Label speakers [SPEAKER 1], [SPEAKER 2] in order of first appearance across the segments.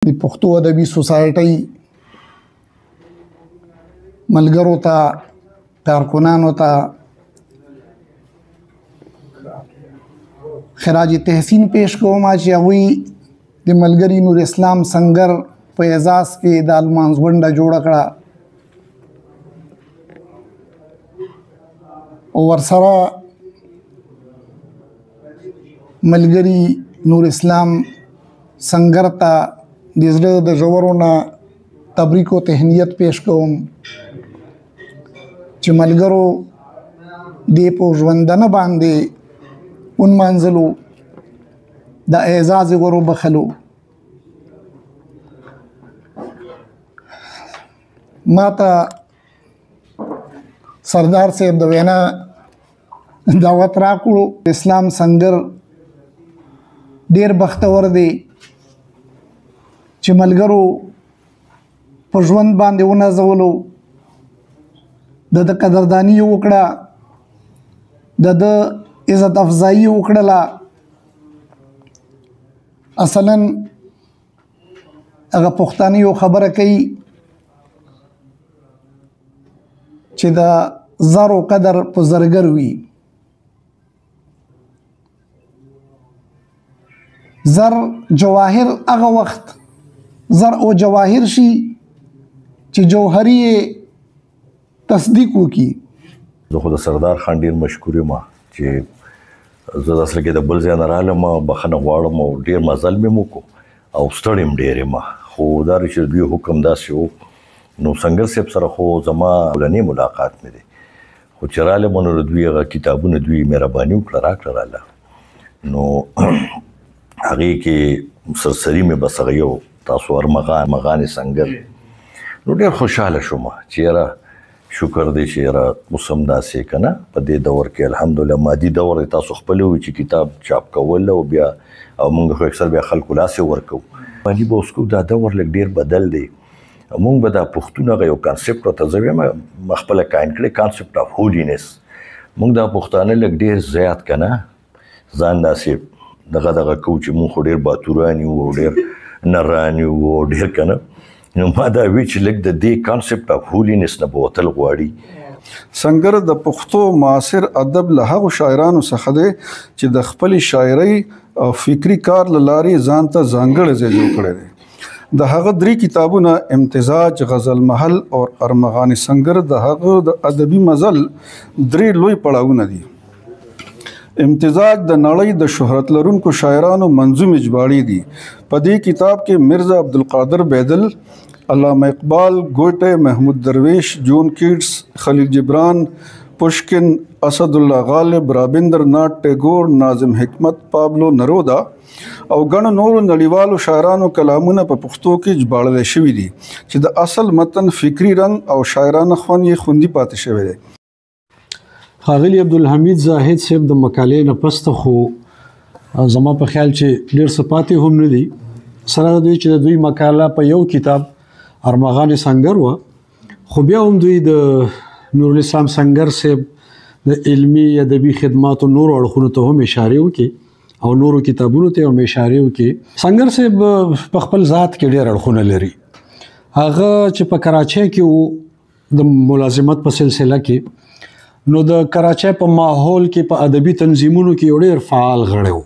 [SPEAKER 1] د پښتو ادبي سوسایټۍ ملګرو ته، کارکنانو ته خراج تحسین پیش کوم چې هغوی د ملګري نور اسلام سنګر په اعزاز کې د لمانځغونډه جوړه کړه او ورسره ملګري نور اسلام سنګر ته د زړه د ژورو نه تبریک او تهنیت پیش کوم چې ملګرو دې په ژوندنه باندې ونمانځلو، د اعزاز یې وروبخلو. ما ته سردار صاحب د وینا دعوت راکړو. اسلام سنګر ډیر بختور دی چې ملګرو په ژوند باندې ونازولو، د ده قدرداني یې وکړه، د ده عزت افزایي یې وکړله. اصلا هغه پښتانه یو خبره کوي چې د زرو قدر په زرګر وي. زر جواهر هغه وخت زر او جواهر شي چې جوهري یې تصدیق وکړي.
[SPEAKER 2] زه خو د سردار خان ډیر مشکور یم چې زه د اصل کې د بل ځای نه رالم، بخښنه غواړم او ډیر مزل مې وکړو او ستړی یم ډېر یم، خو دا چې دوی حکم داسې و نو سنګر صاحب سره خو زما اولنی ملاقات مې دی، خو چې رالم نو د دوی هغه کتابونه دوی مهرباني وکړه راکړه راله، نو هغې کې سرسري مې بس هغه یو تاسو ارمغان مغان سنګر، نو ډېر خوشحاله شوم چې یاره شکر دی چې یاره اوس هم داسې که نه په دې دور کې الحمدلله مادي دور دی. تاسو خپله ووایئ چې کتاب چاپ کول او بیا او موږ خو اکثر بیا خلکو لاس یې ورکوو. مالي به اوس کوو، دا دور لږ ډېر بدل دی. موږ به دا پښتون هغه یو concept ورته زه وایم ما خپله coin کړی، concept of holiness. موږ دا پښتانه لږ ډېر زیات که نه ځان داسې دغه دغه کوو چې موږ خو ډېر باتوران یو او ډېر نران یو او ډېر که نه، نو ما دا وی چې لږ د دې concept of holiness نه به وتل غواړي.
[SPEAKER 3] سنګر د پښتو معاصر ادب له هغو شاعرانو څخه دی چې د خپلې شاعرۍ او فکري کار له لارې ځان ته ځانګړی ځای جوړ کړی دی. د هغه درې کتابونه امتزاج، غزل محل او ارمغان سنګر د هغه د ادبي مزل درې لوی پړاوونه دي. امتزاج د نړۍ د شهرت لرونکو شاعرانو منظومې ژباړې دي. په دې کتاب کې مرزا عبدالقادر بیدل، علامه اقبال، ګوټه، محمود درویش، جون کیټس، خلیل جبران، پشکن، اسد الله غالب، رابندر نات ټیګور، ناظم حکمت، پابلو نرودا او ګڼو نورو نړیوالو شاعرانو کلامونه په پښتو کې ژباړل شوي دي چې د اصل متن فکري رنګ او شاعرانه خوند یې خوندي پاتې شوی دی.
[SPEAKER 4] ښاغلي عبدالحمید زاهد صاحب د مقالې نه پسته خو زما په خیال چې ډېر څه پاتې هم نه دي، سره د دوی چې د دوی مقاله په یو کتاب ارمغان سنګر وه، خو بیا هم دوی د نورالاسلام سنګر صاحب د علمي ادبي خدماتو نورو اړخونو ته هم اشارې وکړي او نورو کتابونو ته هم اشارې وکړي. سنګر صاحب په خپل ذات کې ډېر اړخونه لري. هغه چې په کراچۍ کې و د ملازمت په سلسله کې، نو د کراچۍ په ماحول کې په ادبي تنظیمونو کې یو ډېر فعال غړی و.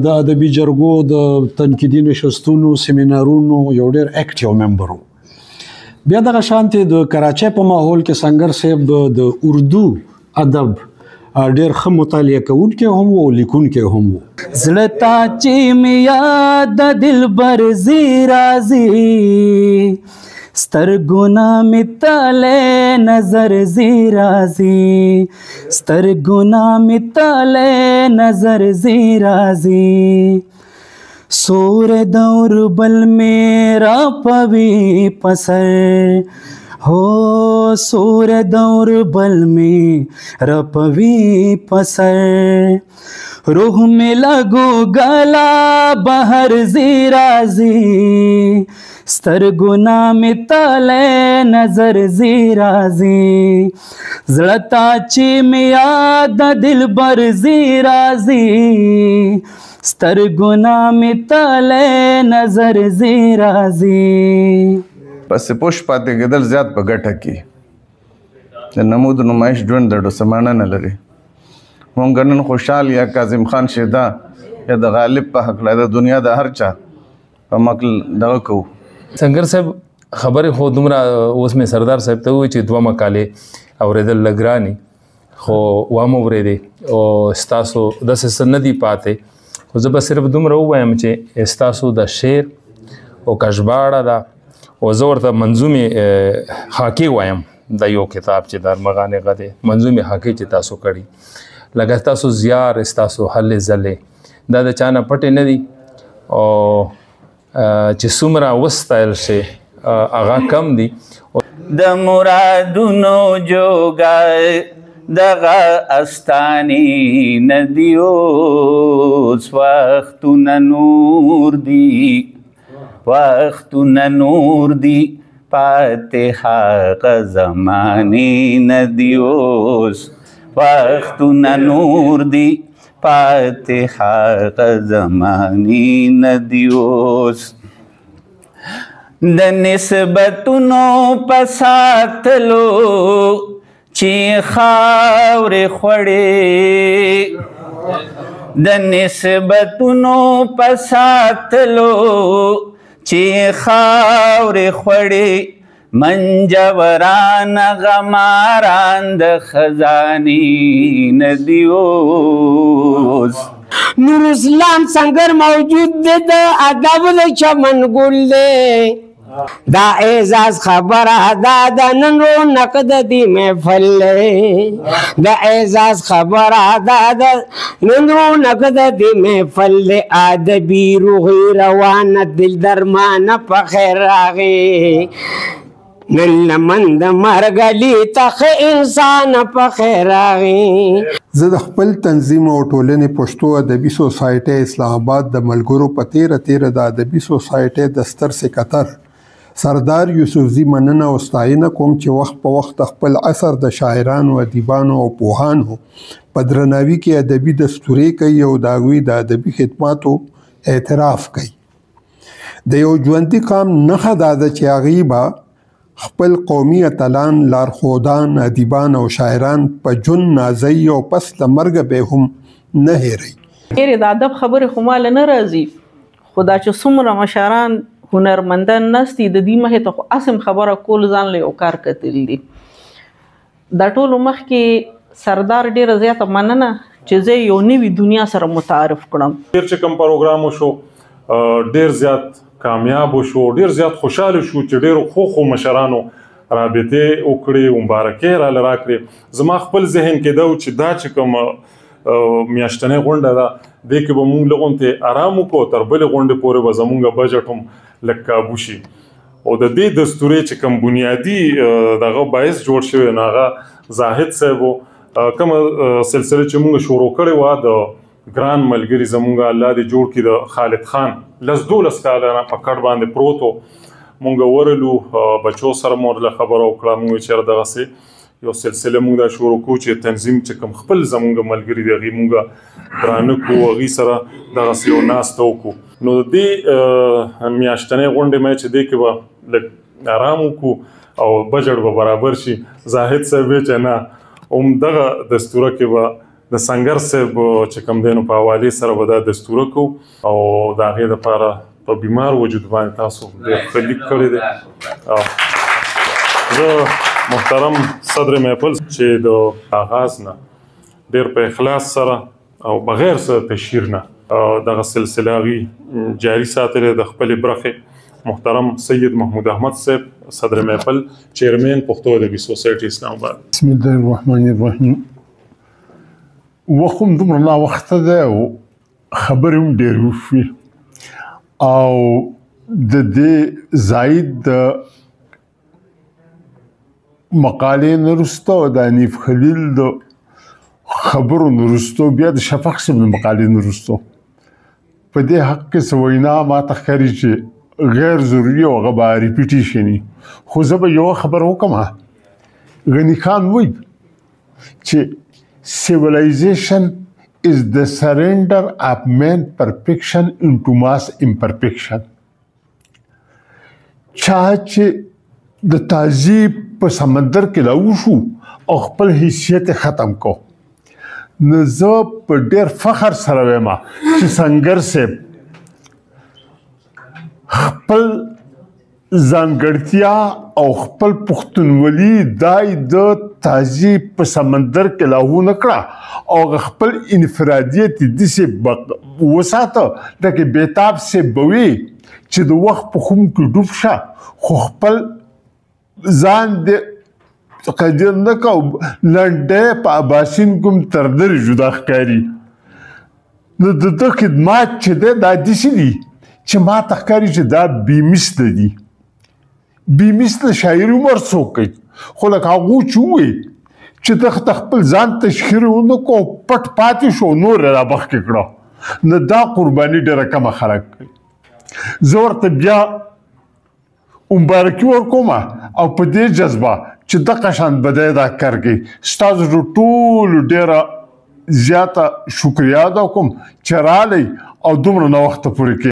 [SPEAKER 4] د ادبي جرګو، د تنقیدي نشستونو، سیمینارونو یو ډېر active member و. بیا دغه شانتې د کراچۍ په ماحول کې سنګر صاحب د اردو ادب ډېر ښه مطالعه کوونکی هم و او لیکونکی هم و.
[SPEAKER 5] زړه تا چې مې یاد د دلبر زی راځي، سترګونه مې تاله نظر زی راځي، سترګونه مې تاله نظر زی راځي، سور دور بل مې راپوي پسر، هو سور دور بل مې راپوي پسر، روح مې لګو ګلا بهر زی راځي، سترګونه مې تاله نظر زی راځي، زړه تا چې مې یاد د دلبر زی راځي، سترګونه مې تاله نظر زی راځي.
[SPEAKER 6] پس پوش پاتې کېدل زیات په ګټه کې د نمود نمایش ژوند د ډوسمانه نه لري. مونږ نن خوشحال یا کاظم خان شیدا یا د غالب په هکله د دنیا د هر چا په مقل دغه کوو.
[SPEAKER 7] سنګر صاحب خبرې خو دومره اوس مې سردار صاحب ته وویل چې دوه مقالې اورېدل لږ ګراني، خو وامه اورېدې او ستاسو داسې څه نه دي پاتې، خو زه به صرف دومره ووایم چې ستاسو د شعر او که ژباړه ده او زه ورته منظومې خاکې وایم، دا یو کتاب چې د ارمغان هغه دی، منظومې خاکې چې تاسو کړي، لکه ستاسو زیار، ستاسو هلې ځلې دا د چا نه پټې نه دي او چې څومره وستایل شي هغه کم دي.
[SPEAKER 8] د مرادونو جوګه دغه استانی نه دی اوس، وختونه نور دي، وختونه نور دي، پاتې هغه زمانې نه دی اوس، وختونه نور دي، پاتې هغه زمانې نه دی اوس. د نسبتونو په ساتلو چې خاورې خوړې، د نسبتونو په ساتلو چې خاورې خوړې، منجوران غماران د خزانې نه دي اوس.
[SPEAKER 9] نور اسلام سنګر موجود دی، د ادب د چمن ګل دی، دا اعزاز خبره دا د نن رونق د دې محفل دی، د اعزاز خبره دا د نن رونق د دې محفل دی. ادبي روحي روانه دل درمانه په خیر راغی، نن لمن د مرګلي ته ښه انسان په خیر راغی.
[SPEAKER 10] زه د خپل تنظیم او ټولنې پښتو ادبي سوسایټۍ اسلام آباد د ملګرو په تیره تیره د ادبي سوسایټۍ د ستر سکتر سردار یوسفزي مننه او ستاینه کوم چې وخت په وخت خپل عصر د شاعرانو، ادیبانو او پوهانو په درناوي کې ادبي دستورې کوي او د هغوی د ادبي خدماتو اعتراف کوي. د یو ژوندي قام نښه دا ده چې هغوی به خپل قومي اتلان، لارښودان، ادیبان او شاعران په ژوند نازوي او پس له مرګه به هم نه هېروي.
[SPEAKER 11] ډېرې د ادب خبرې خو ماله نه راځي، خو دا چې څومره مشران هنرمندان ناست دي د دې مخې ته خو اسم خبره کول ځان له یو کار کتل دي. دا ټولو مخکې سردار ډېره زیاته مننه چې زه یو نوي دنیا سره متعارف کړم.
[SPEAKER 12] ډېر چې کوم پروګرام وشو ډېر زیات کامیاب وشو، ډېر زیات خوشحاله شو چې ډېرو ښو ښو مشرانو رابطې وکړې، مبارکۍ راله راکړې. زما خپل ذهن کې دا و چې دا چې کوم میاشتنۍ غونډه ده دې کې به مونږ لږ غونتې ارام وکړو، تر بلې غونډې پورې به زمونږ بجټ هم لږ کابو شي. او د دې دستورې چې کوم بنیادي دغه باعث جوړ شوی نو هغه زاهد صاحب و. کومه سلسله چې مونږ شروع کړې وه د ګران ملګري زمونږ الله دې جوړ کړي د خالد خان لس دولس کاله نه په کټ باندې پروت و، مونږ ورلو بچو سره مو ورله خبره وکړه، مونږ یې چېرې دغسې یو سلسله مونږ دا شروع کړو چې تنظیم چې کوم خپل زمونږ ملګري دي هغې مونږ درانه کړو، هغې سره دغسې یو ناسته وکړو. نو د دې میاشتنۍ غونډې مې چې دې کې به لږ ارام وکړو او بجټ به برابر شي. زاهد صاحب ویې چې نه، هم دغه دستوره کې به د سنګر صاحب چې کوم دی نو په حوالې سره به دا دستوره کوو او د هغې دپاره په بیمار وجود باندې تاسو ډېر ښه لیک کړی دی. زه محترم صدر محفل چې د آغاز نه ډېر په اخلاص سره او بغیر څه تشهیر نه دغه سلسله هغوی جاري ساتلې د خپلې برخې، محترم سید محمود احمد صاحب صدر محفل چیرمن پښتو ادبي سوسایټي اسلام آباد.
[SPEAKER 13] بسم الله الرحمن الرحیم. وخت هم دومره ناوخته دی او خبرې هم ډېرې وشوې او د دې زاید د مقالې نه وروسته او د حنیف خلیل د خبرو نه وروسته بیا د شفق صاحب د مقالې نه وروسته په دې حق کې څه وینا ما ته ښکاري چې غیر ضروري او هغه به repetition وي. خو زه به یوه خبره وکړم. غني خان وایي چې civilization is the surrender of man perfection into mass imperfection. چا چې د تازي په سمندر کې لاهو شو او خپل حیثیت ختم کو، نو زه په ډېر فخر سره وایم چې سنګر صاحب خپل ځانګړتیا او خپل پښتونولي دای د تازي په سمندر کې لاهو نه کړه او هغه خپل انفرادیت یې داسې وساته لکه بیتاب صاحب به وي چې د وخت په خون کې ډوب شه، خو خپل ځان دې قدر نه کو. لنډی په اباسین کوم تر لرې جدا ښکاري. نو د ده خدمات چې دی دا داسې دي چې ما ته ښکاري چې دا بې مثله دي. بې مثله شاعري هم هر څوک کوي، خو لکه هغو چې ووایي چې ده د خپل ځان تشهیر ونه کړو او پټ پاتې شو او نور یې رامخکې کړه، نو دا قرباني ډېره کمه خلک کوي. زه ورته بیا مبارکي ورکوم او په دې جذبه چې دغه شان به دی دا کار کوي. ستاسو د ټولو ډېره زیاته شکریه ادا کوم چې راغلی او دومره ناوخته پورې کې.